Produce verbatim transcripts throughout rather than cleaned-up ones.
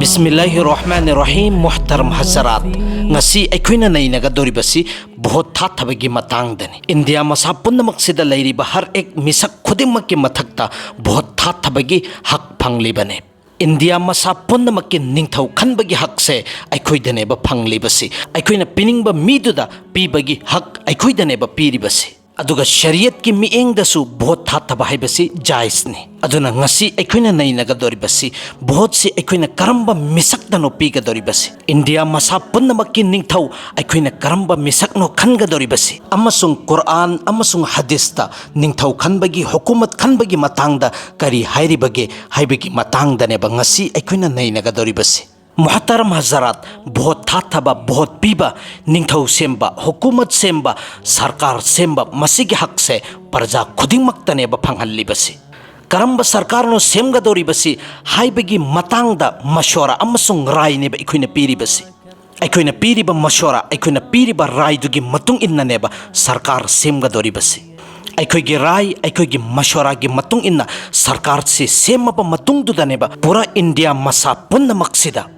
بسم الله الرحمن الرحيم. ꯃꯨꯍꯇꯔꯝ ꯍꯖꯔꯥꯠ, ꯉꯁꯤ ꯑꯩꯈꯣꯏꯅ ꯅꯩꯅꯒꯗꯧꯔꯤꯕꯁꯤ vote ꯊꯥꯊꯕꯒꯤ ꯃꯇꯥꯡꯗꯅꯤ꯫ India ꯃꯁꯥ ꯄꯨꯝꯅꯃꯛꯁꯤꯗ ꯂꯩꯔꯤꯕ ꯍꯔ ꯑꯦꯛ ꯃꯤꯁꯛ ꯈꯨꯗꯤꯡꯃꯛꯀꯤ ꯃꯊꯛꯇ ꯚꯣꯠ ꯊꯥꯊꯕꯒꯤ ꯍꯛ ꯐꯪꯂꯤꯕꯅꯤ꯫ ꯏꯟꯗꯤꯌꯥ ꯃꯁꯥ ꯄꯨꯝꯅꯃꯛꯀꯤ ꯅꯤꯡꯊꯧ ꯈꯟꯕꯒꯤ ꯍꯛꯁꯦ ꯑꯩꯈꯣꯏꯗꯅꯦꯕ ꯐꯪꯂꯤꯕꯁꯤ꯫ ꯑꯩꯈꯣꯏꯅ ꯄꯤꯅꯤꯡꯕ ꯃꯤꯗꯨꯗ ꯄꯤꯕꯒꯤ ꯍꯛ ꯑꯩꯈꯣꯏꯗꯅꯦꯕ ꯄꯤꯔꯤꯕꯁꯤ꯫ ꯑꯗꯨꯒ ꯁꯔꯤꯌꯠꯀꯤ ꯃꯤꯠꯌꯦꯡꯗꯁꯨ ꯚꯣꯠ ꯊꯥꯊꯕ ꯍꯥꯏꯕꯁꯤ ꯖꯥꯏꯖꯅꯤ꯫ ꯑꯗꯨꯅ ꯉꯁꯤ ꯑꯩꯈꯣꯏꯅ ꯅꯩꯅꯒꯗꯧꯔꯤꯕꯁꯤ ꯚꯣꯠꯁꯤ ꯑꯩꯈꯣꯏꯅ ꯀꯔꯝꯕ ꯃꯤꯁꯛꯇꯅꯣ ꯄꯤꯒꯗꯧꯔꯤꯕꯁꯤ꯫ ꯏꯟꯗꯤꯌꯥ ꯃꯁꯥ ꯄꯨꯝꯅꯃꯛꯀꯤ ꯅꯤꯡꯊꯧ ꯑꯩꯈꯣꯏꯅ ꯀꯔꯝꯕ ꯃꯤꯁꯛꯅꯣ ꯈꯟꯒꯗꯧꯔꯤꯕꯁꯤ꯫ ꯑꯃꯁꯨꯡ ꯀꯨꯔꯑꯥꯟ ꯑꯃꯁꯨꯡ ꯍꯗꯤꯁꯇ ꯅꯤꯡꯊꯧ ꯈꯟꯕꯒꯤ, ꯍꯨꯀꯨꯃꯠ ꯈꯟꯕꯒꯤ ꯃꯇꯥꯡꯗ ꯀꯔꯤ ꯍꯥꯏꯔꯤꯕꯒꯦ ꯍꯥꯏꯕꯒꯤ ꯃꯇꯥꯡꯗꯅꯦꯕ ꯉꯁꯤ ꯑꯩꯈꯣꯏꯅ ꯅꯩꯅꯒꯗꯧꯔꯤꯕꯁꯤ꯫ ꯃꯨꯍꯇꯔꯝ ꯍꯖꯔꯥꯠ, ꯚꯣꯠ ꯊꯥꯊꯕ, ꯚꯣꯠ ꯄꯤꯕ, ꯅꯤꯡꯊꯧ ꯁꯦꯝꯕ, ꯍꯨꯀꯨꯃꯠ ꯁꯦꯝꯕ, ꯁꯔꯀꯥꯔ ꯁꯦꯝꯕ, ꯃꯁꯤꯒꯤ ꯍꯛꯁꯦ ꯄ꯭ꯔꯖꯥ ꯈꯨꯗꯤꯡꯃꯛꯇꯅꯦꯕ ꯐꯪꯍꯜꯂꯤꯕꯁꯤ꯫ ꯀꯔꯝꯕ ꯁꯔꯀꯥꯔꯅꯣ ꯁꯦꯝꯒꯗꯧꯔꯤꯕꯁꯤ ꯍꯥꯏꯕꯒꯤ ꯃꯇꯥꯡꯗ ꯃꯁꯣꯔꯥ ꯑꯃꯁꯨꯡ ꯔꯥꯏꯅꯦꯕ ꯑꯩꯈꯣꯏꯅ ꯄꯤꯔꯤꯕꯁꯤ꯫ ꯑꯩꯈꯣꯏꯅ ꯄꯤꯔꯤꯕ ꯃꯁꯣꯔꯥ, ꯑꯩꯈꯣꯏꯅ ꯄꯤꯔꯤꯕ ꯔꯥꯏꯗꯨꯒꯤ ꯃꯇꯨꯡ ꯏꯟꯅꯅꯦꯕ ꯁꯔꯀꯥꯔ ꯁꯦꯝꯒꯗꯧꯔꯤꯕꯁꯤ꯫ ꯑꯩꯈꯣꯏꯒꯤ ꯔꯥꯏ, ꯑꯩꯈꯣꯏꯒꯤ ꯃꯁꯣꯔꯥꯒꯤ ꯃꯇꯨꯡ ꯏꯟꯅ ꯁꯔꯀꯥꯔꯁꯤ ꯁꯦꯝꯃꯕ ꯃꯇꯨꯡꯗꯨꯗꯅꯦꯕ ꯄꯨꯔꯥ ꯏꯟꯗꯤꯌꯥ ꯃꯁꯥ ꯄꯨꯝꯅꯃꯛꯁꯤꯗ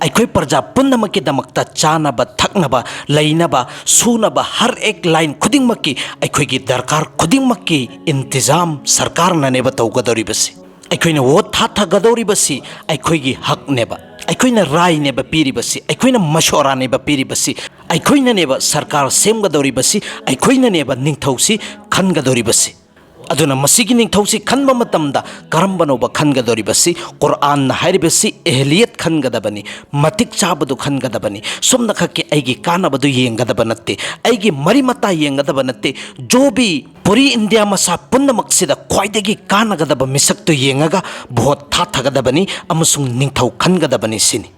ꯑꯩꯈꯣꯏ ꯄ꯭ꯔꯖꯥ ꯄꯨꯝꯅꯃꯛꯀꯤꯗꯃꯛꯇ ꯆꯥꯅꯕ, ꯊꯛꯅꯕ, ꯂꯩꯅꯕ, ꯁꯨꯅꯕ, ꯍꯔ ꯑꯦꯛ ꯂꯥꯏꯟ ꯈꯨꯗꯤꯡꯃꯛꯀꯤ, ꯑꯩꯈꯣꯏꯒꯤ ꯗꯔꯀꯥꯔ ꯈꯨꯗꯤꯡꯃꯛꯀꯤ ꯏꯟꯇꯤꯖꯥꯝ ꯁꯔꯀꯥꯔꯅꯅꯦꯕ ꯇꯧꯒꯗꯧꯔꯤꯕꯁꯤ꯫ ꯑꯩꯈꯣꯏꯅ ꯚꯣꯠ ꯊꯥꯊꯒꯗꯧꯔꯤꯕꯁꯤ ꯑꯩꯈꯣꯏꯒꯤ ꯍꯛꯅꯦꯕ, ꯑꯩꯈꯣꯏꯅ ꯔꯥꯏꯅꯦꯕ ꯄꯤꯔꯤꯕꯁꯤ, ꯑꯩꯈꯣꯏꯅ ꯃꯁꯣꯔꯥꯅꯦꯕ ꯄꯤꯔꯤꯕꯁꯤ, ꯑꯩꯈꯣꯏꯅꯅꯦꯕ ꯁꯔꯀꯥꯔ ꯁꯦꯝꯒꯗꯧꯔꯤꯕꯁꯤ, ꯑꯩꯈꯣꯏꯅꯅꯦꯕ ꯅꯤꯡꯊꯧꯁꯤ ꯈꯟꯒꯗꯧꯔꯤꯕꯁꯤ꯫ ꯑꯗꯨꯅ ꯃꯁꯤꯒꯤ ꯅꯤꯡꯊꯧꯁꯤ ꯈꯟꯕ ꯃꯇꯝꯗ ꯀꯔꯝꯕꯅꯣꯕ ꯈꯟꯒꯗꯧꯔꯤꯕꯁꯤ? ꯀꯨꯔꯑꯥꯟꯅ ꯍꯥꯏꯔꯤꯕꯁꯤ ꯑꯍꯂꯤꯌꯠ ꯈꯟꯒꯗꯕꯅꯤ, ꯃꯇꯤꯛ ꯆꯥꯕꯗꯨ ꯈꯟꯒꯗꯕꯅꯤ꯫ ꯁꯨꯝꯅꯈꯛꯀꯤ ꯑꯩꯒꯤ ꯀꯥꯟꯅꯕꯗꯨ ꯌꯦꯡꯒꯗꯕ ꯅꯠꯇꯦ, ꯑꯩꯒꯤ ꯃꯔꯤ ꯃꯇꯥ ꯌꯦꯡꯒꯗꯕ ꯅꯠꯇꯦ꯫ ꯖꯣꯕꯤ ꯄꯨꯔꯤ ꯏꯟꯗꯤꯌꯥ ꯃꯁꯥ ꯄꯨꯝꯅꯃꯛꯁꯤꯗ ꯈ꯭ꯋꯥꯏꯗꯒꯤ ꯀꯥꯟꯅꯒꯗꯕ ꯃꯤꯁꯛꯇꯨ ꯌꯦꯡꯉꯒ ꯚꯣꯠ ꯊꯥꯊꯒꯗꯕꯅꯤ ꯑꯃꯁꯨꯡ ꯅꯤꯡꯊꯧ ꯈꯟꯒꯗꯕꯅꯤ ꯁꯤꯅꯤ꯫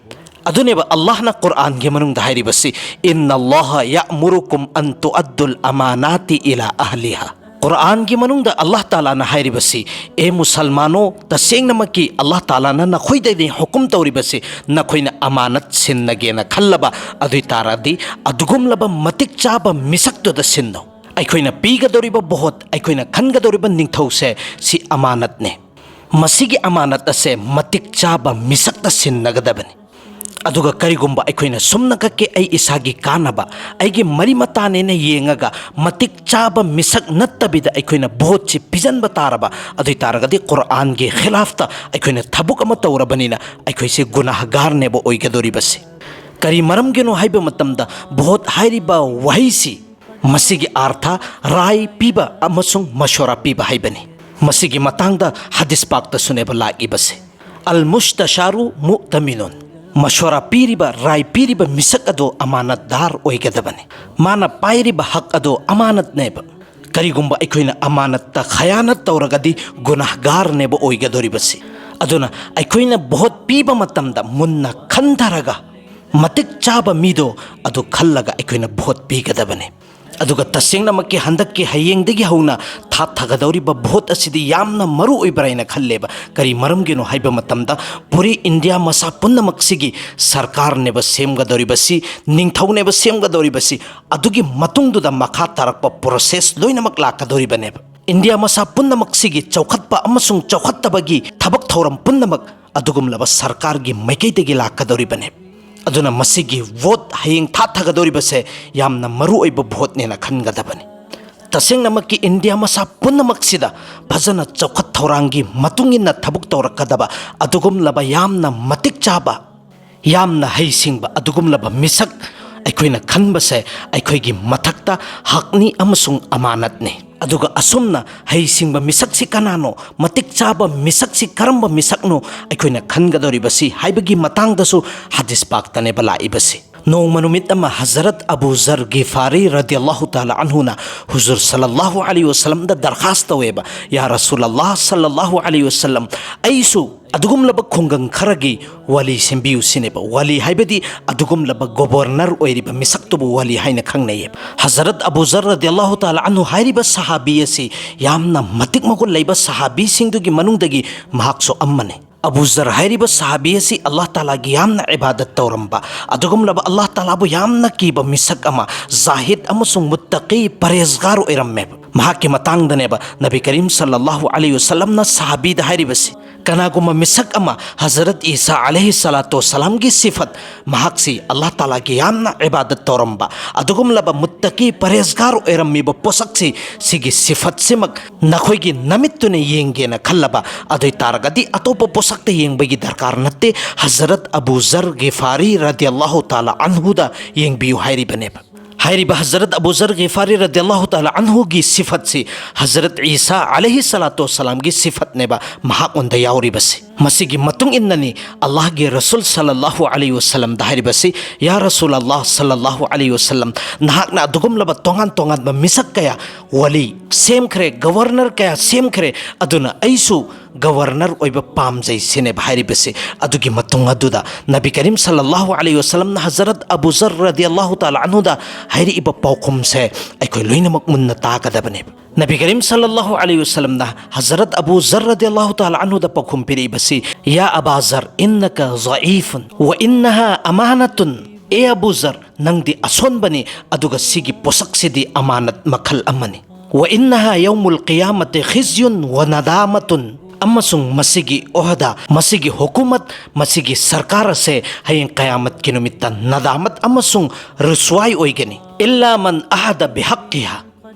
ꯑꯗꯨꯅꯦꯕ ꯑꯜꯂꯥꯍꯅ ꯀꯨꯔꯑꯥꯟꯒꯤ ꯃꯅꯨꯡꯗ ꯍꯥꯏꯔꯤꯕꯁꯤ, "ꯏꯟꯅ ꯑꯜꯂꯥꯍ ꯌꯥꯃꯨꯔꯨꯀꯨꯝ ꯑꯟ ꯇꯨꯑꯗꯨꯜ ꯑꯃꯥꯅꯥꯇꯤ ꯏꯂꯥ ꯑꯍꯂꯤꯍꯥ"꯫ ꯀꯨꯔꯑꯥꯟꯒꯤ ꯃꯅꯨꯡꯗ ꯑꯜꯂꯥꯍ ꯇꯥꯂꯥꯅ ꯍꯥꯏꯔꯤꯕꯁꯤ, "ꯑꯦ ꯃꯨꯁꯜꯃꯥꯅꯣ, ꯇꯁꯦꯡꯅꯃꯛꯀꯤ ꯑꯜꯂꯥꯍ ꯇꯥꯂꯥꯅ ꯅꯈꯣꯏꯗꯅꯤ ꯍꯨꯀꯨꯝ ꯇꯧꯔꯤꯕꯁꯤ, ꯅꯈꯣꯏꯅ ꯑꯃꯥꯅꯠ ꯁꯤꯟꯅꯒꯦꯅ ꯈꯜꯂꯕ ꯑꯗꯨꯏ ꯇꯥꯔꯗꯤ ꯑꯗꯨꯒꯨꯝꯂꯕ ꯃꯇꯤꯛ ꯆꯥꯕ ꯃꯤꯁꯛꯇꯨꯗ ꯁꯤꯟꯅꯧ"꯫ ꯑꯩꯈꯣꯏꯅ ꯄꯤꯒꯗꯧꯔꯤꯕ ꯚꯣꯠ, ꯑꯩꯈꯣꯏꯅ ꯈꯟꯒꯗꯧꯔꯤꯕ ꯅꯤꯡꯊꯧꯁꯦ ꯁꯤ ꯑꯃꯥꯅꯠꯅꯦ꯫ ꯃꯁꯤꯒꯤ ꯑꯃꯥꯅꯠ ꯑꯁꯦ ꯃꯇꯤꯛ ꯆꯥꯕ ꯃꯤꯁꯛꯇ ꯁꯤꯟꯅꯒꯗꯕꯅꯤ꯫ ꯑꯗꯨꯒ ꯀꯔꯤꯒꯨꯝꯕ ꯑꯩꯈꯣꯏꯅ ꯁꯨꯝꯅꯈꯛꯀꯤ ꯑꯩ ꯏꯁꯥꯒꯤ ꯀꯥꯟꯅꯕ, ꯑꯩꯒꯤ ꯃꯔꯤ ꯃꯇꯥꯅꯦꯅ ꯌꯦꯡꯉꯒ ꯃꯇꯤꯛ ꯆꯥꯕ ꯃꯤꯁꯛ ꯅꯠꯇꯕꯤꯗ ꯑꯩꯈꯣꯏꯅ ꯚꯣꯠꯁꯤ ꯄꯤꯖꯟꯕ ꯇꯥꯔꯕ, ꯑꯗꯨ ꯑꯣꯏ ꯇꯥꯔꯒꯗꯤ ꯀꯨꯔꯥꯟꯒꯤ ꯈꯤꯂꯥꯐꯇ ꯑꯩꯈꯣꯏꯅ ꯊꯕꯛ ꯑꯃ ꯇꯧꯔꯕꯅꯤꯅ ꯑꯩꯈꯣꯏꯁꯦ ꯒꯨꯅꯥꯍꯒꯥꯔꯅꯦꯕ ꯑꯣꯏꯒꯗꯧꯔꯤꯕꯁꯤ꯫ ꯀꯔꯤ ꯃꯔꯝꯒꯤꯅꯣ ꯍꯥꯏꯕ ꯃꯇꯝꯗ, ꯚꯣꯠ ꯍꯥꯏꯔꯤꯕ ꯋꯥꯍꯩꯁꯤ, ꯃꯁꯤꯒꯤ ꯑꯥꯔꯊ ꯔꯥꯏ ꯄꯤꯕ ꯑꯃꯁꯨꯡ ꯃꯁꯣꯔꯥ ꯄꯤꯕ ꯍꯥꯏꯕꯅꯤ꯫ ꯃꯁꯤꯒꯤ ꯃꯇꯥꯡꯗ ꯍꯗꯤꯁ ꯄꯥꯛꯇꯁꯨꯅꯦꯕ ꯂꯥꯛꯏꯕꯁꯦ, "ꯑꯜ ꯃꯨꯁꯇꯁꯥꯔꯨ ꯃꯨꯇꯃꯤꯅꯨꯟ", ꯃꯁꯣꯔꯥ ꯄꯤꯔꯤꯕ, ꯔꯥꯏ ꯄꯤꯔꯤꯕ ꯃꯤꯁꯛ ꯑꯗꯣ ꯑꯃꯥꯅꯠꯗꯥꯔ ꯑꯣꯏꯒꯗꯕꯅꯤ꯫ ꯃꯥꯅ ꯄꯥꯏꯔꯤꯕ ꯍꯛ ꯑꯗꯣ ꯑꯃꯥꯅꯠꯅꯦꯕ꯫ ꯀꯔꯤꯒꯨꯝꯕ ꯑꯩꯈꯣꯏꯅ ꯑꯃꯥꯅꯠꯇ ꯈꯌꯥꯅꯠ ꯇꯧꯔꯒꯗꯤ ꯒꯨꯅꯥꯍꯒꯥꯔꯅꯦꯕ ꯑꯣꯏꯒꯗꯧꯔꯤꯕꯁꯤ꯫ ꯑꯗꯨꯅ ꯑꯩꯈꯣꯏꯅ ꯚꯣꯠ ꯄꯤꯕ ꯃꯇꯝꯗ ꯃꯨꯟꯅ ꯈꯟꯊꯔꯒ, ꯃꯇꯤꯛ ꯆꯥꯕ ꯃꯤꯗꯣ ꯑꯗꯨ ꯈꯜꯂꯒ ꯑꯩꯈꯣꯏꯅ ꯚꯣꯠ ꯄꯤꯒꯗꯕꯅꯤ꯫ ꯑꯗꯨꯒ ꯇꯁꯦꯡꯅꯃꯛꯀꯤ ꯍꯟꯗꯛꯀꯤ ꯍꯌꯦꯡꯗꯒꯤ ꯍꯧꯅ ꯊꯥꯊꯒꯗꯧꯔꯤꯕ ꯚꯣꯠ ꯑꯁꯤꯗꯤ ꯌꯥꯝꯅ ꯃꯔꯨ ꯑꯣꯏꯕ꯭ꯔꯥ ꯍꯥꯏꯅ ꯈꯜꯂꯦꯕ꯫ ꯀꯔꯤ ꯃꯔꯝꯒꯤꯅꯣ ꯍꯥꯏꯕ ꯃꯇꯝꯗ, ꯄꯨꯔꯤ ꯏꯟꯗꯤꯌꯥ ꯃꯁꯥ ꯄꯨꯝꯅꯃꯛꯁꯤꯒꯤ ꯁꯔꯀꯥꯔꯅꯦꯕ ꯁꯦꯝꯒꯗꯧꯔꯤꯕꯁꯤ, ꯅꯤꯡꯊꯧꯅꯦꯕ ꯁꯦꯝꯒꯗꯧꯔꯤꯕꯁꯤ꯫ ꯑꯗꯨꯒꯤ ꯃꯇꯨꯡꯗꯨꯗ ꯃꯈꯥ ꯇꯥꯔꯛꯄ ꯄ꯭ꯔꯣꯁꯦꯁ ꯂꯣꯏꯅꯃꯛ ꯂꯥꯛꯀꯗꯧꯔꯤꯕꯅꯦꯕ꯫ ꯏꯟꯗꯤꯌꯥ ꯃꯁꯥ ꯄꯨꯝꯅꯃꯛꯁꯤꯒꯤ ꯆꯥꯎꯈꯠꯄ ꯑꯃꯁꯨꯡ ꯆꯥꯎꯈꯠꯇꯕꯒꯤ ꯊꯕꯛ ꯊꯧꯔꯝ ꯄꯨꯝꯅꯃꯛ ꯑꯗꯨꯒꯨꯝꯂꯕ ꯁꯔꯀꯥꯔꯒꯤ ꯃꯥꯏꯀꯩꯗꯒꯤ ꯂꯥꯛꯀꯗꯧꯔꯤꯕꯅꯦ꯫ ꯑꯗꯨꯅ ꯃꯁꯤꯒꯤ ꯚꯣꯠ, ꯍꯌꯦꯡ ꯊꯥꯊꯒꯗꯧꯔꯤꯕꯁꯦ, ꯌꯥꯝꯅ ꯃꯔꯨ ꯑꯣꯏꯕ ꯚꯣꯠꯅꯦꯅ ꯈꯟꯒꯗꯕꯅꯤ꯫ ꯇꯁꯦꯡꯅꯃꯛꯀꯤ ꯏꯟꯗꯤꯌꯥ ꯃꯁꯥ ꯄꯨꯝꯅꯃꯛꯁꯤꯗ ꯐꯖꯅ ꯆꯥꯎꯈꯠ ꯊꯧꯔꯥꯡꯒꯤ ꯃꯇꯨꯡ ꯏꯟꯅ ꯊꯕꯛ ꯇꯧꯔꯛꯀꯗꯕ ꯑꯗꯨꯒꯨꯝꯂꯕ ꯌꯥꯝꯅ ꯃꯇꯤꯛ ꯆꯥꯕ, ꯌꯥꯝꯅ ꯍꯩꯁꯤꯡꯕ ꯑꯗꯨꯒꯨꯝꯂꯕ ꯃꯤꯁꯛ ꯑꯩꯈꯣꯏꯅ ꯈꯟꯕꯁꯦ ꯑꯩꯈꯣꯏꯒꯤ ꯃꯊꯛꯇ ꯍꯛꯅꯤ ꯑꯃꯁꯨꯡ ꯑꯃꯥꯅꯠꯅꯤ꯫ ꯑꯗꯨꯒ ꯑꯁꯨꯝꯅ ꯍꯩꯁꯤꯡꯕ ꯃꯤꯁꯛꯁꯤ ꯀꯅꯥꯅꯣ, ꯃꯇꯤꯛ ꯆꯥꯕ ꯃꯤꯁꯛꯁꯤ ꯀꯔꯝꯕ ꯃꯤꯁꯛꯅꯣ ꯑꯩꯈꯣꯏꯅ ꯈꯟꯒꯗꯧꯔꯤꯕꯁꯤ ꯍꯥꯏꯕꯒꯤ ꯃꯇꯥꯡꯗꯁꯨ ꯍꯗꯤꯁ ꯄꯥꯛꯇꯅꯦꯕ ꯂꯥꯛꯏꯕꯁꯤ꯫ ꯅꯣꯡꯃ ꯅꯨꯃꯤꯠ ꯑꯃ ꯍꯖꯔꯠ ꯑꯕꯨ ꯖꯔ ꯒꯤꯐꯥꯔꯤ ꯔꯗꯤꯌꯜꯂꯥꯍꯨ ꯇꯥꯂꯥ ꯑꯟꯍꯨꯅ ꯍꯨꯖꯨꯔ ꯁꯜꯂꯜꯂꯥꯍꯨ ꯑꯂꯩꯍꯤ ꯋꯁꯜꯂꯝꯗ ꯗꯔꯈꯥꯁ ꯇꯧꯋꯦꯕ, "ꯌꯥ ꯔꯁꯨꯂꯜꯂꯥꯍ ꯁꯜꯂꯜꯂꯥꯍꯨ ꯑꯂꯩꯍꯤ ꯋꯁꯜꯂꯝ, ꯑꯩꯁꯨ ꯑꯗꯨꯒꯨꯝꯂꯕ ꯈꯨꯡꯒꯪ ꯈꯔꯒꯤ ꯋꯥꯂꯤ ꯁꯦꯝꯕꯤꯌꯨ" ꯁꯤꯅꯦꯕ꯫ ꯋꯥꯂꯤ ꯍꯥꯏꯕꯗꯤ ꯑꯗꯨꯒꯨꯝꯂꯕ ꯒꯣꯕꯔꯅꯔ ꯑꯣꯏꯔꯤꯕ ꯃꯤꯁꯛꯇꯨꯕꯨ ꯋꯥꯂꯤ ꯍꯥꯏꯅ ꯈꯪꯅꯩꯌꯦꯕ꯫ ꯍꯖꯔꯠ ꯑꯕꯨ ꯖꯔ ꯔꯗꯤꯌꯜꯂꯥꯍꯨ ꯇꯥꯂꯥ ꯑꯟꯍꯨ ꯍꯥꯏꯔꯤꯕ ꯁꯍꯥꯕꯤ ꯑꯁꯤ ꯌꯥꯝꯅ ꯃꯇꯤꯛ ꯃꯒꯨꯟ ꯂꯩꯕ ꯁꯍꯥꯕꯤꯁꯤꯡꯗꯨꯒꯤ ꯃꯅꯨꯡꯗꯒꯤ ꯃꯍꯥꯛꯁꯨ ꯑꯃꯅꯤ꯫ ꯑꯕꯨ ꯖꯔ ꯍꯥꯏꯔꯤꯕ ꯁꯍꯥꯕꯤ ꯑꯁꯤ ꯑꯜꯂꯥꯍ ꯇꯥꯂꯥꯒꯤ ꯌꯥꯝꯅ ꯏꯕꯥꯗꯠ ꯇꯧꯔꯝꯕ, ꯑꯗꯨꯒꯨꯝꯂꯕ ꯑꯜꯂꯥꯍ ꯇꯥꯂꯥꯕꯨ ꯌꯥꯝꯅ ꯀꯤꯕ ꯃꯤꯁꯛ ꯑꯃ, ꯖꯥꯍꯤꯗ ꯑꯃꯁꯨꯡ ꯃꯨꯠꯇꯀꯤ, ꯄꯔꯍꯦꯖꯒꯥꯔ ꯑꯣꯏꯔꯝꯃꯦꯕ꯫ ꯃꯍꯥꯛꯀꯤ ꯃꯇꯥꯡꯗꯅꯦꯕ ꯅꯕꯤ ꯀꯔꯤꯝ ꯁꯜꯂꯜꯂꯥꯍꯨ ꯑꯂꯩꯍꯤ ꯋꯁꯜꯂꯝꯅ ꯁꯍꯥꯕꯤꯗ ꯍꯥꯏꯔꯤꯕꯁꯤ꯫ ꯀꯅꯥꯒꯨꯝꯕ ꯃꯤꯁꯛ ꯑꯃ ꯍꯖꯔꯠ ꯏꯁꯥ ꯑꯂꯩꯍꯤ ꯁꯂꯥꯇꯨ ꯋꯁꯂꯥꯝꯒꯤ ꯁꯤꯐꯠ, ꯃꯍꯥꯛꯁꯤ ꯑꯜꯂꯥꯍ ꯇꯥꯂꯥꯒꯤ ꯌꯥꯝꯅ ꯏꯕꯥꯗꯠ ꯇꯧꯔꯝꯕ, ꯑꯗꯨꯒꯨꯝꯂꯕ ꯃꯨꯠꯇꯀꯤ ꯄꯔꯍꯦꯖꯒꯥꯔ ꯑꯣꯏꯔꯝꯃꯤꯕ ꯄꯣꯁꯛꯁꯤ, ꯁꯤꯒꯤ ꯁꯤꯐꯠꯁꯤꯃꯛ ꯅꯈꯣꯏꯒꯤ ꯅꯃꯤꯠꯇꯨꯅ ꯌꯦꯡꯒꯦꯅ ꯈꯜꯂꯕ, ꯑꯗꯨ ꯑꯣꯏ ꯇꯥꯔꯒꯗꯤ ꯑꯇꯣꯞꯄ ꯄꯣꯁꯛꯇ ꯌꯦꯡꯕꯒꯤ ꯗꯔꯀꯥꯔ ꯅꯠꯇꯦ, ꯍꯖꯔꯠ ꯑꯕꯨ ꯖꯔ ꯒꯤꯐꯥꯔꯤ ꯔꯗꯤꯌꯜꯂꯥꯍꯨ ꯇꯥꯂꯥ ꯑꯟꯍꯨꯗ ꯌꯦꯡꯕꯤꯌꯨ ꯍꯥꯏꯔꯤꯕꯅꯦꯕ꯫ ꯍꯥꯏꯔꯤꯕ ꯍꯖꯔꯠ ꯑꯕꯨ ꯖꯔ ꯒꯤꯐꯥꯔꯤ ꯔꯗꯤꯌꯜꯂꯥꯍꯨ ꯇꯥꯂꯥ ꯑꯟꯍꯨꯒꯤ ꯁꯤꯐꯠꯁꯤ ꯍꯖꯔꯠ ꯏꯁꯥ ꯑꯂꯩꯍꯤ ꯁꯂꯥꯇꯨ ꯋꯁꯂꯥꯝꯒꯤ ꯁꯤꯐꯠꯅꯦꯕ ꯃꯍꯥꯛꯉꯣꯟꯗ ꯌꯥꯎꯔꯤꯕꯁꯤ꯫ ꯃꯁꯤꯒꯤ ꯃꯇꯨꯡ ꯏꯟꯅꯅꯤ ꯑꯜꯂꯥꯍꯒꯤ ꯔꯁꯨꯜ ꯁꯜꯂꯜꯂꯥꯍꯨ ꯑꯂꯩꯍꯤ ꯋꯁꯜꯂꯝꯗ ꯍꯥꯏꯔꯤꯕꯁꯤ, "ꯌꯥ ꯔꯁꯨꯜ ꯑꯜꯂꯥꯍ ꯁꯜꯂꯜꯂꯥꯍꯨ ꯑꯂꯩꯍꯤ ꯋꯁꯜꯂꯝ, ꯅꯍꯥꯛꯅ ꯑꯗꯨꯒꯨꯝꯂꯕ ꯇꯣꯉꯥꯟ ꯇꯣꯉꯥꯟꯕ ꯃꯤꯁꯛ ꯀꯌꯥ, ꯋꯥꯂꯤ ꯁꯦꯝꯈ꯭ꯔꯦ, ꯒꯕꯔꯅꯔ ꯀꯌꯥ ꯁꯦꯝꯈ꯭ꯔꯦ, ꯑꯗꯨꯅ ꯑꯩꯁꯨ ꯒꯕꯔꯅꯔ ꯑꯣꯏꯕ ꯄꯥꯝꯖꯩ" ꯁꯤꯅꯦꯕ ꯍꯥꯏꯔꯤꯕꯁꯤ꯫ ꯑꯗꯨꯒꯤ ꯃꯇꯨꯡ ꯑꯗꯨꯗ ꯅꯕꯤ ꯀꯔꯤꯝ ꯁꯜꯂꯜꯂꯥꯍꯨ ꯑꯂꯩꯍꯤ ꯋꯁꯜꯂꯝꯅ ꯍꯖꯔꯠ ꯑꯕꯨ ꯖꯔ ꯔꯗꯤꯌꯜꯂꯥꯍꯨ ꯇꯥꯂꯥ ꯑꯟꯍꯨꯗ ꯍꯥꯏꯔꯛꯏꯕ ꯄꯥꯎꯈꯨꯝꯁꯦ ꯑꯩꯈꯣꯏ ꯂꯣꯏꯅꯃꯛ ꯃꯨꯟꯅ ꯇꯥꯒꯗꯕꯅꯦꯕ꯫ ꯅꯕꯤ ꯀꯔꯤꯝ ꯁꯜꯂꯜꯂꯥꯍꯨ ꯑꯂꯩꯍꯤ ꯋꯁꯜꯂꯝꯅ ꯍꯖꯔꯠ ꯑꯕꯨ ꯖꯔ ꯔꯗꯤꯌꯜꯂꯥꯍꯨ ꯇꯥꯂꯥ ꯑꯟꯍꯨꯗ ꯄꯥꯎꯈꯨꯝ ꯄꯤꯔꯛꯏꯕꯁꯤ, "ꯌꯥ ꯑꯕꯥ ꯖꯔ, ꯏꯟꯅꯀ ꯖꯏꯐꯨꯟ, ꯋ ꯏꯟꯅꯍꯥ ꯑꯃꯥꯅꯇꯨꯟ꯫ ꯑꯦ ꯑꯕꯨ ꯖꯔ, ꯅꯪꯗꯤ ꯑꯁꯣꯟꯕꯅꯤ, ꯑꯗꯨꯒ ꯁꯤꯒꯤ ꯄꯣꯁꯛꯁꯤꯗꯤ ꯑꯃꯥꯅꯠ ꯃꯈꯜ ꯑꯃꯅꯤ꯫ ꯋ ꯏꯟꯅꯍꯥ ꯌꯧꯃꯨꯜ ꯀꯤꯌꯥꯃꯇꯤ ꯈꯤꯖ꯭ꯌꯨꯟ ꯋ ꯅꯗꯥꯃꯇꯨꯟ꯫ ꯑꯃꯁꯨꯡ ꯃꯁꯤꯒꯤ ꯑꯣꯍꯗꯥ, ꯃꯁꯤꯒꯤ ꯍꯨꯀꯨꯃꯠ, ꯃꯁꯤꯒꯤ ꯁꯔꯀꯥꯔ ꯑꯁꯦ ꯍꯌꯦꯡ ꯀꯌꯥꯃꯠꯀꯤ ꯅꯨꯃꯤꯠꯇ ꯅꯗꯥꯃꯠ ꯑꯃꯁꯨꯡ ꯔꯨꯁꯋꯥꯏ ꯑꯣꯏꯒꯅꯤ꯫ ꯏꯜꯂꯥ ꯃꯟ ꯑꯍꯗ ꯕꯤꯍꯛꯀꯤꯍꯥ꯫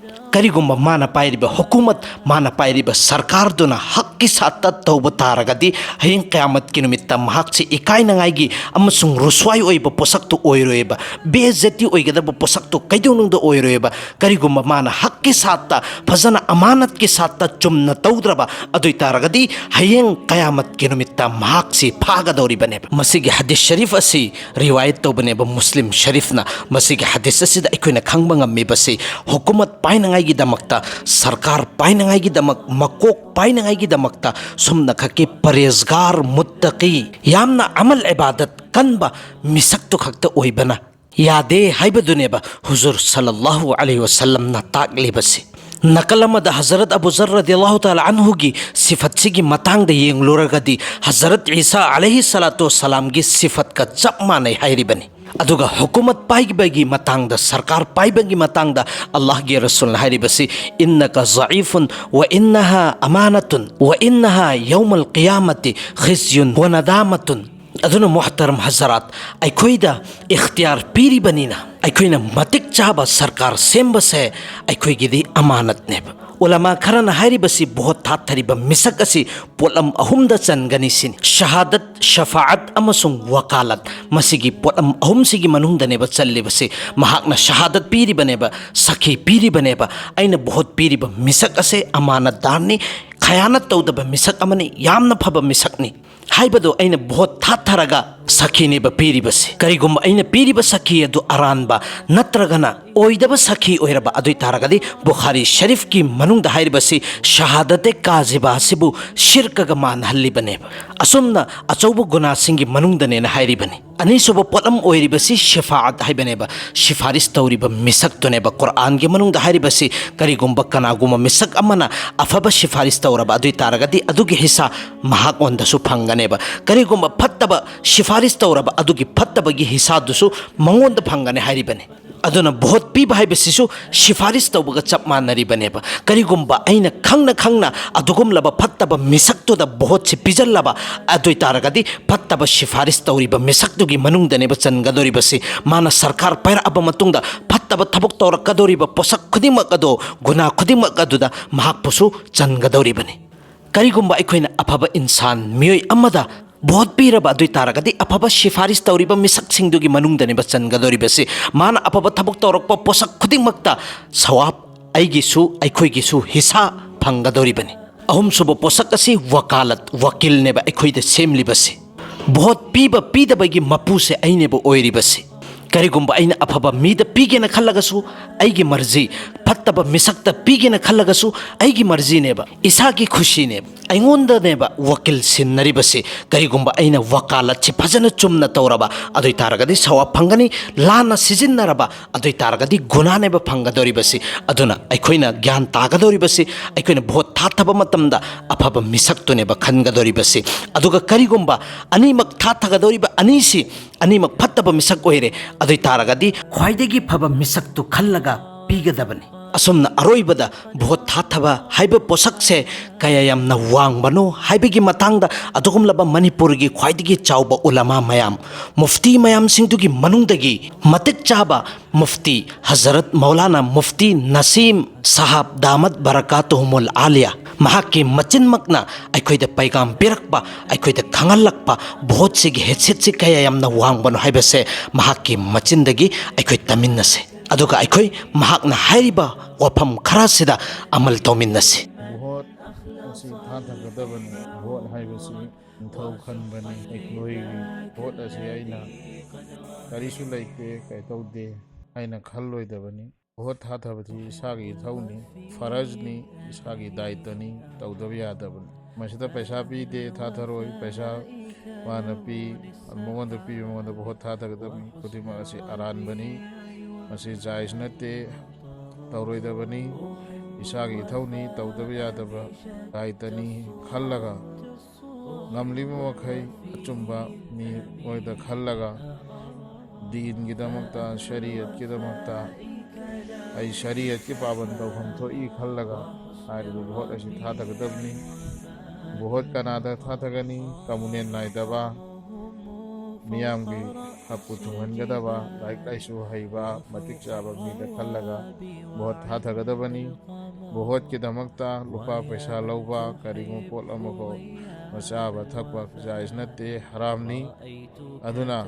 ꯀꯔꯤꯒꯨꯝꯕ ꯃꯥꯅ ꯄꯥꯏꯔꯤꯕ ꯍꯨꯀꯨꯃꯠ, ꯃꯥꯅ ꯄꯥꯏꯔꯤꯕ ꯁꯔꯀꯥꯔꯗꯨꯅ ꯍꯛꯀꯤ ꯁꯥꯠꯇ ꯇꯧꯕ ꯇꯥꯔꯒꯗꯤ, ꯍꯌꯦꯡ ꯀꯌꯥꯃꯠꯀꯤ ꯅꯨꯃꯤꯠꯇ ꯃꯍꯥꯛꯁꯤ ꯏꯀꯥꯏꯅꯉꯥꯏꯒꯤ ꯑꯃꯁꯨꯡ ꯔꯨꯁꯋꯥꯏ ꯑꯣꯏꯕ ꯄꯣꯁꯛꯇꯨ ꯑꯣꯏꯔꯣꯏꯕ, ꯕꯦꯏꯖ꯭ꯖꯇꯤ ꯑꯣꯏꯒꯗꯕ ꯄꯣꯁꯛꯇꯨ ꯀꯩꯗꯧꯅꯨꯡꯗ ꯑꯣꯏꯔꯣꯏꯕ꯫ ꯀꯔꯤꯒꯨꯝꯕ ꯃꯥꯅ ꯍꯛꯀꯤ ꯁꯥꯠꯇ, ꯐꯖꯅ ꯑꯃꯥꯅꯠꯀꯤ ꯁꯥꯠꯇ ꯆꯨꯝꯅ ꯇꯧꯗ꯭ꯔꯕ ꯑꯗꯨ ꯑꯣꯏ ꯇꯥꯔꯒꯗꯤ, ꯍꯌꯦꯡ ꯀꯌꯥꯃꯠꯀꯤ ꯅꯨꯃꯤꯠꯇ ꯃꯍꯥꯛꯁꯤ ꯐꯥꯒꯗꯧꯔꯤꯕꯅꯦꯕ꯫ ꯃꯁꯤꯒꯤ ꯍꯗꯤꯁ ꯁꯔꯤꯐ ꯑꯁꯤ ꯔꯤꯋꯥꯌꯠ ꯇꯧꯕꯅꯦꯕ ꯃꯨꯁꯂꯤꯝ ꯁꯔꯤꯐꯅ꯫ ꯃꯁꯤꯒꯤ ꯍꯗꯤꯁ ꯑꯁꯤꯗ ꯑꯩꯈꯣꯏꯅ ꯈꯪꯕ ꯉꯝꯃꯤꯕꯁꯤ, ꯍꯨꯀꯨꯃꯠ ꯄꯥꯏꯅꯉꯥꯏꯒꯤꯗꯃꯛꯇ, ꯁꯔꯀꯥꯔ ꯄꯥꯏꯅꯉꯥꯏꯒꯤꯗꯃꯛ, ꯃꯀꯣꯛ ꯄꯥꯏꯅꯉꯥꯏꯒꯤꯗꯃꯛꯇ ꯁꯨꯝꯅ ꯈꯛꯀꯤ ꯄꯔꯍꯦꯖꯒꯥꯔ, ꯃꯨꯠꯇꯀꯤ, ꯌꯥꯝꯅ ꯑꯃꯜ ꯏꯕꯥꯗꯠ ꯀꯟꯕ ꯃꯤꯁꯛꯇꯨ ꯈꯛꯇ ꯑꯣꯏꯕꯅ ꯌꯥꯗꯦ ꯍꯥꯏꯕꯗꯨꯅꯦꯕ ꯍꯨꯖꯨꯔ ꯁꯜꯂꯜꯂꯥꯍꯨ ꯑꯂꯩꯍꯤ ꯋꯁꯜꯂꯝꯅ ꯇꯥꯛꯂꯤꯕꯁꯤ꯫ ꯅꯥꯀꯜ ꯑꯃꯗ ꯍꯖꯔꯠ ꯑꯕꯨ ꯖꯔ ꯔꯗꯤꯌꯜꯂꯥꯍꯨ ꯇꯥꯂꯥ ꯑꯟꯍꯨꯒꯤ ꯁꯤꯐꯠꯁꯤꯒꯤ ꯃꯇꯥꯡꯗ ꯌꯦꯡꯂꯨꯔꯒꯗꯤ, ꯍꯖꯔꯠ ꯏꯁꯥ ꯑꯂꯩꯍꯤ ꯁꯂꯥꯇꯨ ꯋꯁꯂꯥꯝꯒꯤ ꯁꯤꯐꯠꯀ ꯆꯞ ꯃꯥꯟꯅꯩ ꯍꯥꯏꯔꯤꯕꯅꯤ꯫ ꯑꯗꯨꯒ ꯍꯨꯀꯨꯃꯠ ꯄꯥꯏꯕꯒꯤ ꯃꯇꯥꯡꯗ, ꯁꯔꯀꯥꯔ ꯄꯥꯏꯕꯒꯤ ꯃꯇꯥꯡꯗ ꯑꯜꯂꯥꯍꯒꯤ ꯔꯁꯨꯜꯅ ꯍꯥꯏꯔꯤꯕꯁꯤ, "ꯏꯟꯅꯀ ꯖꯥꯏꯐꯨꯟ ꯋꯥ ꯏꯟꯅꯍꯥ ꯑꯃꯥꯅꯇꯨꯟ ꯋꯥ ꯏꯟꯅꯍꯥ ꯌꯧꯃꯜ ꯀꯤꯌꯥꯃꯇꯤ ꯈꯤꯖꯌꯨꯟ ꯋꯥ ꯅꯗꯥꯃꯇꯨꯟ"꯫ ꯑꯗꯨꯅ ꯃꯨꯍꯇꯔꯝ ꯍꯖꯔꯥꯠ, ꯑꯩꯈꯣꯏꯗ ꯏꯈꯇꯤꯌꯥꯔ ꯄꯤꯔꯤꯕꯅꯤꯅ, ꯑꯩꯈꯣꯏꯅ ꯃꯇꯤꯛ ꯆꯥꯕ ꯁꯔꯀꯥꯔ ꯁꯦꯝꯕꯁꯦ ꯑꯩꯈꯣꯏꯒꯤꯗꯤ ꯑꯃꯥꯅꯠꯅꯦꯕ꯫ ꯎꯂꯃꯥ ꯈꯔꯅ ꯍꯥꯏꯔꯤꯕꯁꯤ, ꯚꯣꯠ ꯊꯥꯊꯔꯤꯕ ꯃꯤꯁꯛ ꯑꯁꯤ ꯄꯣꯠꯂꯝ ꯑꯍꯨꯝꯗ ꯆꯟꯒꯅꯤ ꯁꯤꯅꯤ: ꯁꯍꯥꯗꯠ, ꯁꯐꯥꯑꯠ ꯑꯃꯁꯨꯡ ꯋꯀꯥꯂꯠ꯫ ꯃꯁꯤꯒꯤ ꯄꯣꯠꯂꯝ ꯑꯍꯨꯝꯁꯤꯒꯤ ꯃꯅꯨꯡꯗꯅꯦꯕ ꯆꯜꯂꯤꯕꯁꯤ꯫ ꯃꯍꯥꯛꯅ ꯁꯍꯥꯗꯠ ꯄꯤꯔꯤꯕꯅꯦꯕ, ꯁꯥꯈꯤ ꯄꯤꯔꯤꯕꯅꯦꯕ, "ꯑꯩꯅ ꯚꯣꯠ ꯄꯤꯔꯤꯕ ꯃꯤꯁꯛ ꯑꯁꯦ ꯑꯃꯥꯅꯠꯗꯥꯔꯅꯤ, ꯈꯌꯥꯅꯠ ꯇꯧꯗꯕ ꯃꯤꯁꯛ ꯑꯃꯅꯤ, ꯌꯥꯝꯅ ꯐꯕ ꯃꯤꯁꯛꯅꯤ" ꯍꯥꯏꯕꯗꯣ ꯑꯩꯅ ꯚꯣꯠ ꯊꯥꯊꯔꯒ ꯁꯥꯈꯤꯅꯦꯕ ꯄꯤꯔꯤꯕꯁꯤ꯫ ꯀꯔꯤꯒꯨꯝꯕ ꯑꯩꯅ ꯄꯤꯔꯤꯕ ꯁꯥꯈꯤ ꯑꯗꯨ ꯑꯔꯥꯟꯕ ꯅꯠꯇ꯭ꯔꯒꯅ ꯑꯣꯏꯗꯕ ꯁꯥꯈꯤ ꯑꯣꯏꯔꯕ ꯑꯗꯨ ꯑꯣꯏ ꯇꯥꯔꯒꯗꯤ, ꯕꯨꯈꯥꯔꯤ ꯁꯔꯤꯐꯀꯤ ꯃꯅꯨꯡꯗ ꯍꯥꯏꯔꯤꯕꯁꯤ, ꯁꯍꯥꯗꯇꯦ ꯀꯥꯖꯤꯕꯥ ꯑꯁꯤꯕꯨ ꯁꯤꯔꯀꯒ ꯃꯥꯟꯅꯍꯜꯂꯤꯕꯅꯦꯕ꯫ ꯑꯁꯨꯝꯅ ꯑꯆꯧꯕ ꯒꯨꯅꯥꯁꯤꯡꯒꯤ ꯃꯅꯨꯡꯗꯅꯦꯅ ꯍꯥꯏꯔꯤꯕꯅꯤ꯫ ꯑꯅꯤꯁꯨꯕ ꯄꯣꯠꯂꯝ ꯑꯣꯏꯔꯤꯕꯁꯤ ꯁꯤꯐꯥꯑꯠ ꯍꯥꯏꯕꯅꯦꯕ, ꯁꯤꯐꯥꯔꯤꯁ ꯇꯧꯔꯤꯕ ꯃꯤꯁꯛꯇꯨꯅꯦꯕ꯫ ꯀꯨꯔꯥꯟꯒꯤ ꯃꯅꯨꯡꯗ ꯍꯥꯏꯔꯤꯕꯁꯤ, ꯀꯔꯤꯒꯨꯝꯕ ꯀꯅꯥꯒꯨꯝꯕ ꯃꯤꯁꯛ ꯑꯃꯅ ꯑꯐꯕ ꯁꯤꯐꯥꯔꯤꯁ ꯇꯧꯔꯕ ꯑꯗꯨ ꯑꯣꯏ ꯇꯥꯔꯒꯗꯤ, ꯑꯗꯨꯒꯤ ꯍꯤꯁꯥ ꯃꯍꯥꯛꯉꯣꯟꯗꯁꯨ ꯐꯪꯒꯅꯦꯕ꯫ ꯀꯔꯤꯒꯨꯝꯕ ꯐꯠꯇꯕ ꯁꯤꯐꯥꯔꯤꯁ ꯇꯧꯔꯕ, ꯑꯗꯨꯒꯤ ꯐꯠꯇꯕꯒꯤ ꯍꯤꯁꯥꯗꯨꯁꯨ ꯃꯉꯣꯟꯗ ꯐꯪꯒꯅꯤ ꯍꯥꯏꯔꯤꯕꯅꯤ꯫ ꯑꯗꯨꯅ ꯚꯣꯠ ꯄꯤꯕ ꯍꯥꯏꯕꯁꯤꯁꯨ ꯁꯤꯐꯥꯔꯤꯁ ꯇꯧꯕꯒ ꯆꯞ ꯃꯥꯟꯅꯔꯤꯕꯅꯦꯕ꯫ ꯀꯔꯤꯒꯨꯝꯕ ꯑꯩꯅ ꯈꯪꯅ ꯈꯪꯅ ꯑꯗꯨꯒꯨꯝꯂꯕ ꯐꯠꯇꯕ ꯃꯤꯁꯛꯇꯨꯗ ꯚꯣꯠꯁꯤ ꯄꯤꯖꯜꯂꯕ ꯑꯗꯨ ꯑꯣꯏ ꯇꯥꯔꯒꯗꯤ, ꯐꯠꯇꯕ ꯁꯤꯐꯥꯔꯤꯁ ꯇꯧꯔꯤꯕ ꯃꯤꯁꯛꯇꯨꯒꯤ ꯃꯅꯨꯡꯗꯅꯦꯕ ꯆꯟꯒꯗꯧꯔꯤꯕꯁꯤ꯫ ꯃꯥꯅ ꯁꯔꯀꯥꯔ ꯄꯥꯏꯔꯛꯑꯕ ꯃꯇꯨꯡꯗ ꯐꯠꯇꯕ ꯊꯕꯛ ꯇꯧꯔꯛꯀꯗꯧꯔꯤꯕ ꯄꯣꯠꯁꯛ ꯈꯨꯗꯤꯡꯃꯛ ꯑꯗꯣ, ꯒꯨꯅꯥ ꯈꯨꯗꯤꯡꯃꯛ ꯑꯗꯨꯗ ꯃꯍꯥꯛꯄꯨꯁꯨ ꯆꯟꯒꯗꯧꯔꯤꯕꯅꯤ꯫ ꯀꯔꯤꯒꯨꯝꯕ ꯑꯩꯈꯣꯏꯅ ꯑꯐꯕ ꯏꯟꯁꯥꯟ, ꯃꯤꯑꯣꯏ ꯑꯃꯗ ꯚꯣꯠ ꯄꯤꯔꯕ ꯑꯗꯨ ꯑꯣꯏ ꯇꯥꯔꯒꯗꯤ, ꯑꯐꯕ ꯁꯤꯐꯥꯔꯤꯁ ꯇꯧꯔꯤꯕ ꯃꯤꯁꯛꯁꯤꯡꯗꯨꯒꯤ ꯃꯅꯨꯡꯗꯅꯦꯕ ꯆꯟꯒꯗꯧꯔꯤꯕꯁꯤ꯫ ꯃꯥꯅ ꯑꯐꯕ ꯊꯕꯛ ꯇꯧꯔꯛꯄ ꯄꯣꯠꯁꯛ ꯈꯨꯗꯤꯡꯃꯛꯇ ꯁꯋꯥꯕ ꯑꯩꯒꯤꯁꯨ, ꯑꯩꯈꯣꯏꯒꯤꯁꯨ ꯍꯤꯁꯥ ꯐꯪꯒꯗꯧꯔꯤꯕꯅꯤ꯫ ꯑꯍꯨꯝꯁꯨꯕ ꯄꯣꯠꯁꯛ ꯑꯁꯤ ꯋꯀꯥꯂꯠ, ꯋꯀꯤꯜꯅꯦꯕ ꯑꯩꯈꯣꯏꯗ ꯁꯦꯝꯂꯤꯕꯁꯤ꯫ ꯚꯣꯠ ꯄꯤꯕ ꯄꯤꯗꯕꯒꯤ ꯃꯄꯨꯁꯦ ꯑꯩꯅꯦꯕ ꯑꯣꯏꯔꯤꯕꯁꯤ꯫ ꯀꯔꯤꯒꯨꯝꯕ ꯑꯩꯅ ꯑꯐꯕ ꯃꯤꯗ ꯄꯤꯒꯦꯅ ꯈꯜꯂꯒꯁꯨ, ꯑꯩꯒꯤ ꯃꯔꯖꯤ, ꯐꯠꯇꯕ ꯃꯤꯁꯛꯇ ꯄꯤꯒꯦꯅ ꯈꯜꯂꯒꯁꯨ ꯑꯩꯒꯤ ꯃꯔꯖꯤꯅꯦꯕ, ꯏꯁꯥꯒꯤ ꯈꯨꯁꯤꯅꯦꯕ, ꯑꯩꯉꯣꯟꯗꯅꯦꯕ ꯋꯀꯤꯜ ꯁꯤꯟꯅꯔꯤꯕꯁꯤ꯫ ꯀꯔꯤꯒꯨꯝꯕ ꯑꯩꯅ ꯋꯀꯥꯂꯠꯁꯤ ꯐꯖꯅ ꯆꯨꯝꯅ ꯇꯧꯔꯕ, ꯑꯗꯨ ꯑꯣꯏ ꯇꯥꯔꯒꯗꯤ ꯁꯋꯥꯕ ꯐꯪꯒꯅꯤ꯫ ꯂꯥꯟꯅ ꯁꯤꯖꯤꯟꯅꯔꯕ, ꯑꯗꯨ ꯑꯣꯏ ꯇꯥꯔꯒꯗꯤ ꯒꯨꯅꯥꯅꯦꯕ ꯐꯪꯒꯗꯧꯔꯤꯕꯁꯤ꯫ ꯑꯗꯨꯅ ꯑꯩꯈꯣꯏꯅ ꯒ꯭ꯌꯥꯟ ꯇꯥꯒꯗꯧꯔꯤꯕꯁꯤ, ꯑꯩꯈꯣꯏꯅ ꯚꯣꯠ ꯊꯥꯊꯕ ꯃꯇꯝꯗ ꯑꯐꯕ ꯃꯤꯁꯛꯇꯨꯅꯦꯕ ꯈꯟꯒꯗꯧꯔꯤꯕꯁꯤ꯫ ꯑꯗꯨꯒ ꯀꯔꯤꯒꯨꯝꯕ ꯑꯅꯤꯃꯛ ꯊꯥꯊꯒꯗꯧꯔꯤꯕ ꯑꯅꯤꯁꯤ ꯑꯅꯤꯃꯛ ꯐꯠꯇꯕ ꯃꯤꯁꯛ ꯑꯣꯏꯔꯦ, ꯑꯗꯨ ꯑꯣꯏ ꯇꯥꯔꯒꯗꯤ ꯈ꯭ꯋꯥꯏꯗꯒꯤ ꯐꯕ ꯃꯤꯁꯛꯇꯨ ꯈꯜꯂꯒ ꯄꯤꯒꯗꯕꯅꯤ꯫ ꯑꯁꯨꯝꯅ ꯑꯔꯣꯏꯕꯗ ꯚꯣꯠ ꯊꯥꯊꯕ ꯍꯥꯏꯕ ꯄꯣꯠꯁꯛꯁꯦ ꯀꯌꯥ ꯌꯥꯝꯅ ꯋꯥꯡꯕꯅꯣ ꯍꯥꯏꯕꯒꯤ ꯃꯇꯥꯡꯗ ꯑꯗꯨꯒꯨꯝꯂꯕ ꯃꯅꯤꯄꯨꯔꯒꯤ ꯈ꯭ꯋꯥꯏꯗꯒꯤ ꯆꯥꯎꯕ ꯎꯂꯃꯥ ꯃꯌꯥꯝ, ꯃꯨꯐꯇꯤ ꯃꯌꯥꯝꯁꯤꯡꯗꯨꯒꯤ ꯃꯅꯨꯡꯗꯒꯤ ꯃꯇꯤꯛ ꯆꯥꯕ ꯃꯨꯐꯇꯤ ꯍꯖꯔꯠ ꯃꯧꯂꯥꯅꯥ ꯃꯨꯐꯇꯤ ꯅꯁꯤꯝ ꯁꯥꯍꯥꯕ ꯗꯥꯃꯠ ꯕꯔꯀꯥꯇꯨꯍꯨꯃꯨꯜ ꯑꯥꯂꯤꯌꯥ, ꯃꯍꯥꯛꯀꯤ ꯃꯆꯤꯟꯃꯛꯅ ꯑꯩꯈꯣꯏꯗ ꯄꯩꯒꯥꯝ ꯄꯤꯔꯛꯄ, ꯑꯩꯈꯣꯏꯗ ꯈꯪꯍꯜꯂꯛꯄ, ꯚꯣꯠꯁꯤꯒꯤ ꯍꯩꯁꯤꯠꯁꯤ ꯀꯌꯥ ꯌꯥꯝꯅ ꯋꯥꯡꯕꯅꯣ ꯍꯥꯏꯕꯁꯦ ꯃꯍꯥꯛꯀꯤ ꯃꯆꯤꯟꯗꯒꯤ ꯑꯩꯈꯣꯏ ꯇꯝꯃꯤꯟꯅꯁꯦ꯫ ꯑꯗꯨꯒ ꯑꯩꯈꯣꯏ ꯃꯍꯥꯛꯅ ꯍꯥꯏꯔꯤꯕ ꯋꯥꯐꯝ ꯈꯔꯁꯤꯗ ꯑꯃꯜ ꯇꯧꯃꯤꯟꯅꯁꯤ꯫ ꯚꯣꯠ ꯑꯁꯤ ꯊꯥꯊꯒꯗꯕꯅꯤ꯫ ꯚꯣꯠ ꯍꯥꯏꯕꯁꯤ ꯅꯤꯡꯊꯧ ꯈꯟꯕꯅꯤ꯫ ꯑꯩꯈꯣꯏꯒꯤ ꯚꯣꯠ ꯑꯁꯤ ꯑꯩꯅ ꯀꯔꯤꯁꯨ ꯂꯩꯇꯦ, ꯀꯩꯇꯧꯗꯦ ꯍꯥꯏꯅ ꯈꯜꯂꯣꯏꯗꯕꯅꯤ꯫ ꯚꯣꯠ ꯊꯥꯊꯕꯁꯤ ꯏꯁꯥꯒꯤ ꯏꯊꯧꯅꯤ, ꯐꯔꯖꯅꯤ, ꯏꯁꯥꯒꯤ ꯗꯥꯏꯇꯅꯤ, ꯇꯧꯗꯕ ꯌꯥꯗꯕꯅꯤ꯫ ꯃꯁꯤꯗ ꯄꯩꯁꯥ ꯄꯤꯗꯦ, ꯊꯥꯊꯔꯣꯏ, ꯄꯩꯁꯥ ꯃꯥꯅ ꯄꯤ, ꯃꯉꯣꯟꯗ ꯄꯤꯕ, ꯃꯉꯣꯟꯗ ꯚꯣꯠ ꯊꯥꯊꯒꯗꯕꯅꯤ꯫ ꯈꯨꯗꯤꯡꯃꯛ ꯑꯁꯤ ꯑꯔꯥꯟꯕꯅꯤ, ꯃꯁꯤ ꯖꯥꯏꯖ ꯅꯠꯇꯦ, ꯇꯧꯔꯣꯏꯗꯕꯅꯤ꯫ ꯏꯁꯥꯒꯤ ꯏꯊꯧꯅꯤ, ꯇꯧꯗꯕ ꯌꯥꯗꯕ ꯗꯥꯏꯇꯅꯤ ꯈꯜꯂꯒ ꯉꯝꯂꯤꯕ ꯃꯈꯩ ꯑꯆꯨꯝꯕ ꯃꯤꯑꯣꯏꯗ ꯈꯜꯂꯒ ꯗꯤꯟꯒꯤꯗꯃꯛꯇ, ꯁꯔꯤꯌꯠꯀꯤꯗꯃꯛꯇ ꯑꯩ ꯁꯔꯤꯌꯠꯀꯤ ꯄꯥꯕꯟ ꯇꯧꯐꯝ ꯊꯣꯛꯏ ꯈꯜꯂꯒ ꯍꯥꯏꯔꯤꯕ ꯚꯣꯠ ꯑꯁꯤ ꯊꯥꯗꯒꯗꯕꯅꯤ꯫ ꯚꯣꯠ ꯀꯅꯥꯗ ꯊꯥꯗꯒꯅꯤ? ꯀꯃꯨꯅꯦꯜ ꯅꯥꯏꯗꯕ, ꯃꯤꯌꯥꯝꯒꯤ ꯍꯛꯄꯨ ꯊꯨꯡꯍꯟꯒꯗꯕ, ꯂꯥꯏꯔꯤꯛ ꯂꯥꯏꯁꯨ ꯍꯩꯕ, ꯃꯇꯤꯛ ꯆꯥꯕ ꯃꯤꯗ ꯈꯜꯂꯒ ꯚꯣꯠ ꯊꯥꯗꯒꯗꯕꯅꯤ꯫ ꯚꯣꯠꯀꯤꯗꯃꯛꯇ ꯂꯨꯄꯥ ꯄꯩꯁꯥ ꯂꯧꯕ, ꯀꯔꯤꯒꯨꯝꯕ ꯄꯣꯠ ꯑꯃꯐꯥꯎ ꯆꯥꯕ ꯊꯛꯄ ꯖꯥꯏꯖ ꯅꯠꯇꯦ, ꯍꯔꯥꯝꯅꯤ꯫ ꯑꯗꯨꯅ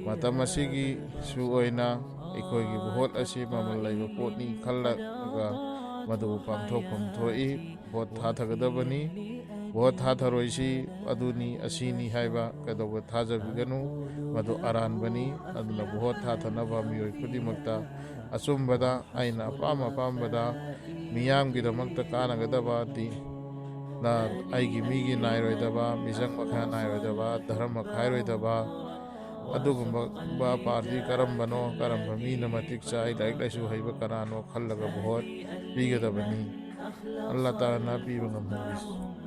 ꯃꯇꯝ ꯑꯁꯤꯒꯤꯁꯨ ꯑꯣꯏꯅ ꯑꯩꯈꯣꯏꯒꯤ ꯚꯣꯠ ꯑꯁꯤ ꯃꯃꯜ ꯂꯩꯕ ꯄꯣꯠꯅꯤ ꯈꯜꯂꯒ ꯃꯗꯨꯕꯨ ꯄꯥꯡꯊꯣꯛꯐꯝ ꯊꯣꯛꯏ꯫ ꯚꯣꯠ ꯊꯥꯊꯒꯗꯕꯅꯤ꯫ ꯚꯣꯠ ꯊꯥꯊꯔꯣꯏꯁꯤ ꯑꯗꯨꯅꯤ ꯑꯁꯤꯅꯤ ꯍꯥꯏꯕ ꯀꯩꯗꯧꯕ ꯊꯥꯖꯕꯤꯒꯅꯨ꯫ ꯃꯗꯨ ꯑꯔꯥꯟꯕꯅꯤ꯫ ꯑꯗꯨꯅ ꯚꯣꯠ ꯊꯥꯊꯅꯕ ꯃꯤꯑꯣꯏ ꯈꯨꯗꯤꯡꯃꯛꯇ ꯑꯆꯨꯝꯕꯗ, ꯑꯩꯅ ꯑꯄꯥꯝ ꯑꯄꯥꯝꯕꯗ, ꯃꯤꯌꯥꯝꯒꯤꯗꯃꯛꯇ ꯀꯥꯟꯅꯒꯗꯕ ꯗꯤ-, ꯅ ꯑꯩꯒꯤ ꯃꯤꯒꯤ ꯅꯥꯏꯔꯣꯏꯗꯕ, ꯃꯤꯆꯪ ꯃꯈꯥ ꯅꯥꯏꯔꯣꯏꯗꯕ, ꯙꯔꯃ ꯈꯥꯏꯔꯣꯏꯗꯕ, ꯑꯗꯨꯒꯨꯝꯕ ꯄꯥꯔꯇꯤ ꯀꯔꯝꯕꯅꯣ, ꯀꯔꯝꯕ ꯃꯤꯅ ꯃꯇꯤꯛ ꯆꯥꯏ, ꯂꯥꯏꯔꯤꯛ ꯂꯥꯏꯁꯨ ꯍꯩꯕ ꯀꯅꯥꯅꯣ ꯈꯜꯂꯒ ꯚꯣꯠ ꯄꯤꯒꯗꯕꯅꯤ꯫ ꯑꯜꯂꯥ ꯇꯥꯂꯥꯅ ꯄꯤꯕ ꯉꯝꯍꯟꯕꯤꯁꯤ꯫